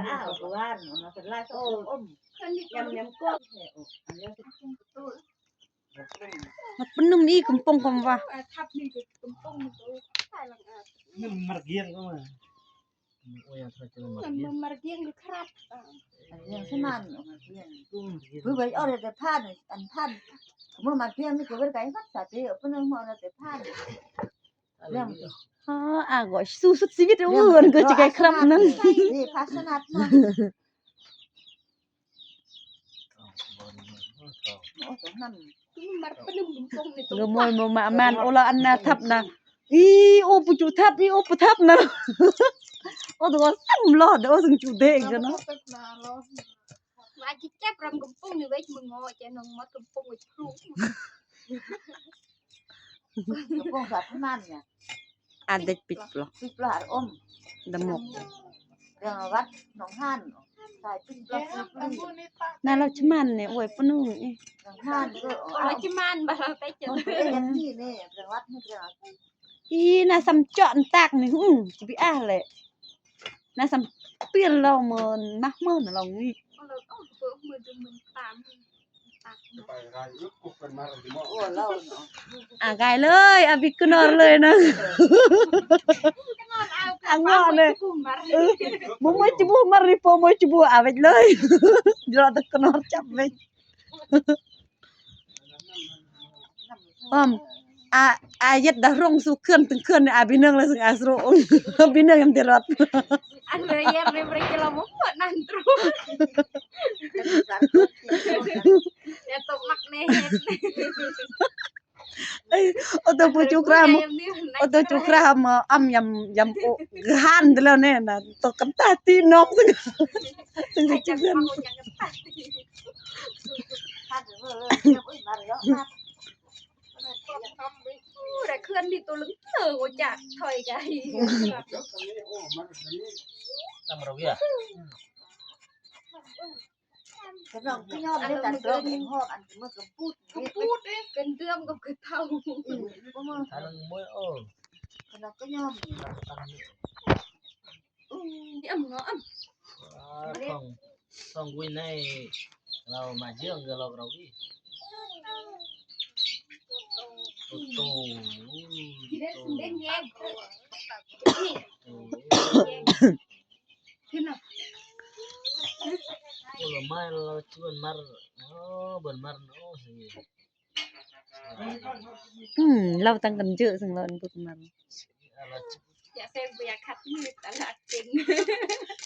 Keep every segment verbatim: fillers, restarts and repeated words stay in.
อ้าว ก็ว่าเนาะ เป็นไรก็อม ยำยำก้น มันปะนุ่มอีกกำปงกำว่า นึ่งมะเร็งก็มา โอ้ย ถ้าจะมา มันมาเรียงก็ครับ อันนี้สมัน เพื่อไปเอาแต่ผ่าน อันผ่าน เมื่อมาเพียงนี่ก็เป็นไก่พัดสาเตียวเป็นเมื่อเอาแต่ผ่าน เรื่อง อ๋อ อ่ะ ก็สู้สุดชีวิต เรื่อง เอิ้นก็จะไกลครับนั่น นี่ภาชนะเนาะ โอ้ ตรงนั้น มันปะนุ่มตรงนี้ เงยมวยมวยมาอามาน โอละอันนาทับนะ อี โอปุจุทับ อี โอปุทับนะ โอ้ ตัวซ้ำรอด โอ้ ถึงจุดเด้งกันเนาะ ว่าจะเจ็บรำกำปุงนี่ไว้มึงงอ จะนองมดกำปุงไว้ครู กำปุงสัตว์นั่นเนี่ย อันเด็กปิดปลอก ปิดปลอกอม ดำมก เรื่องวัดหนองห่าน ใช่ ปิดปลอก นั่นเราจะมันเนี่ย โอ้ย ปะนุ่มอี หนองห่านก็ โอ้ย จะมันบ่เราไปเจอ เรื่องนี้เนี่ย เรื่องวัดนี่เรื่อง อีน่าซ้ำเจาะอันตากนี่ อืม จะไปอ่ะแหละ น่าซ้ำเปลี่ยนเราเหมือนมากเหมือนเรานี่ โอ้ เราเนาะ อ่ะ กายเลย อ่ะ บิกกนอรเลยนะ อ่ะ งอเลย เออ บ่มาจะบ่มาริโปมาจะบ่ อ่ะ ไปเลย เดี๋ยวเราตะกนอรจับไป อ้อม อา อาเย็ดดารงสู่เคลื่อนตึงเคลื่อนในอาบิเนืองเลยซึ่งอาสโรอง อาบิเนืองยำเตลอด อันเลยเย็นเลยบริจาคเราหมดนั่นตรู เนี่ยตกมักเน่ เอ้ย โอโตปูจุกราม โอโตจุกราม อ้ำยำ ยำโอ หันแล้วเนี่ยนะ ตกกันตาตีน้องซึ่ง ซึ่ง ใคร จะ จะเคลื่อน ฟังยังกันตาตี แต่เคลื่อนที่ตัวลึงเออโอจักถอยใจ ตำรวจเวีย กำลังก็ยอมได้แต่ตัวเองหอกอันเมื่อกำพูด กำพูดเอง เป็นเรื่องกับกระเทา อืม อันนั้นมวยโอ้ กำลังก็ยอม อืม อ่ำเนาะ อ่ำ อ่า ต้อง ต้องวินัย เรามาเยื่องกับเรา เราอีก โตโต ที่ได้เล่นแยก โต ที่น่ะ ผลไม้เราชวนมา โอ้ เบิ่นมา โอ้ สิ อืม เราตั้งกันเยอะซึ่งเราอันพูดมา อย่าเซงไปอย่าขัดมือตลาดเก่ง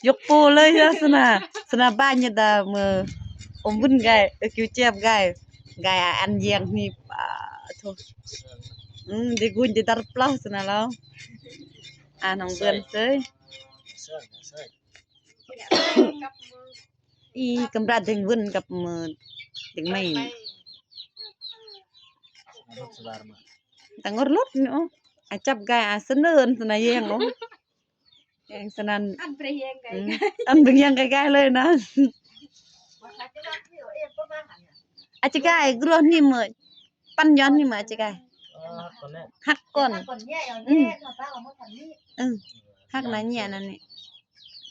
ยกโปเลยเนาะสนะ สนะบ้านเนี่ยดาเมื่ออมบุญไก่ เออ กิวเจี๊ยบไก่ ไก่อันเยียงนี่ ป้าโท อืม เด็กกุนจะตัดเปล่าสนะเรา อ่า น้องเดือนเซย อีกำราเด้งเวินกับมือเด้งไม่ รถสบายมา ตังรถเนาะ อาจับไก่อาเสนอสนะแยงเนาะ แยงสนั่น อันเปรียงไก่ อืม อันเปรียงไก่เลยนะ อาจจะไก่กลัวนี่มือ ปั้นย้อนนี่มืออาจจะไก่ เออ คนเนี้ย หักก่อน อืม หักนะเนี่ยนั่นนี่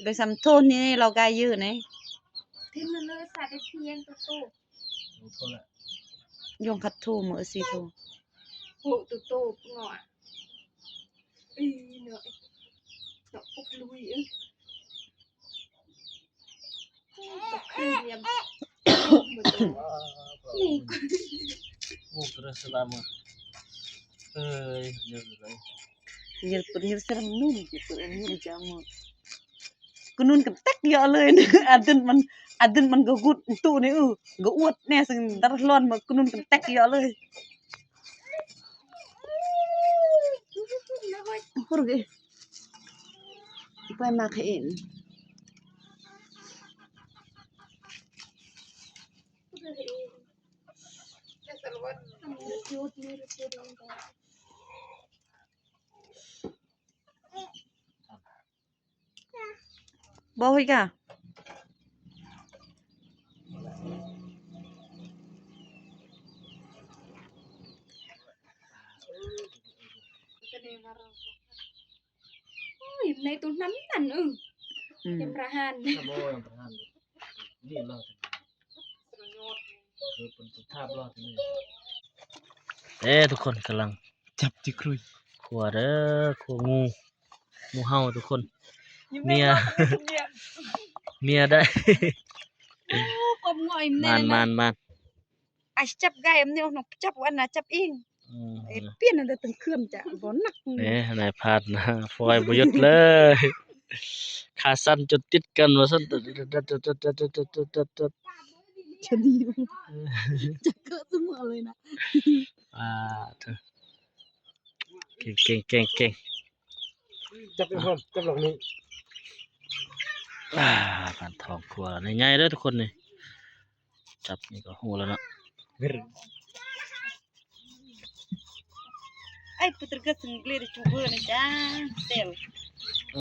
โดยสำโทษนี่เราไก่ยืดนี่ ที่มันเลยสาดเพียงตัวโต โอ้โทษละ ยงขัดโทมือสีโท โห ตัวโตงอ อีเนาะ เนาะ ปุ๊บลุย เอ้ย ตกเครื่องเรียน หมู หมูกระสลาม เอ้ย เยอะเลย เยอะตัวนี้เส้นนุ่ม เยอะตัวนี้จะหมด กะนุนกันแตกเยอะเลยนะ อันนั้นมัน อันนั้นมันกะกุดตู้นี่ เออ กะอวดแน่ซึ่งดัดร้อนมากะนุนกันแตกเยอะเลย Porque fue más que él. บ่ฮู้กะ โอ้ย ในตัวนั้นนั่น เออ อืม ยังประหาร ถ้าบ่ยังประหารนี่รอดคือเป็นสภาพรอดนี่ เอ้ทุกคนกำลัง จับจิครุย ขัวเด้อขัวงู งูเห่าทุกคน ยัง เมีย ไม่รอดเลยเนี่ย เมียได้ โอ้ความง่อย มานมานมาน ไอ้จับไก่มันเนี่ยน้องจับวันนะจับเอง อืม ไอ้เปลี่ยนอะไรตึงเคลื่อนจะบ่หนัก เนี่ยนายพาดนะฟอยบ่หยุดเลยขาสั่นจนติดกันว่าสั่น จะดีจะเกิดเสมอเลยนะ อ่าเถอะเก่งเก่งเก่งเก่ง จับเป็นพร้อมจับหลอกนี้ อ่าผ่านทองครัวในไงเด้อทุกคนนี่จับนี่ก็หูแล้วเนาะ เวิร์ ไอ้ปุตรกะสิงเกลียดจูเบอร์นะจ๊ะเซล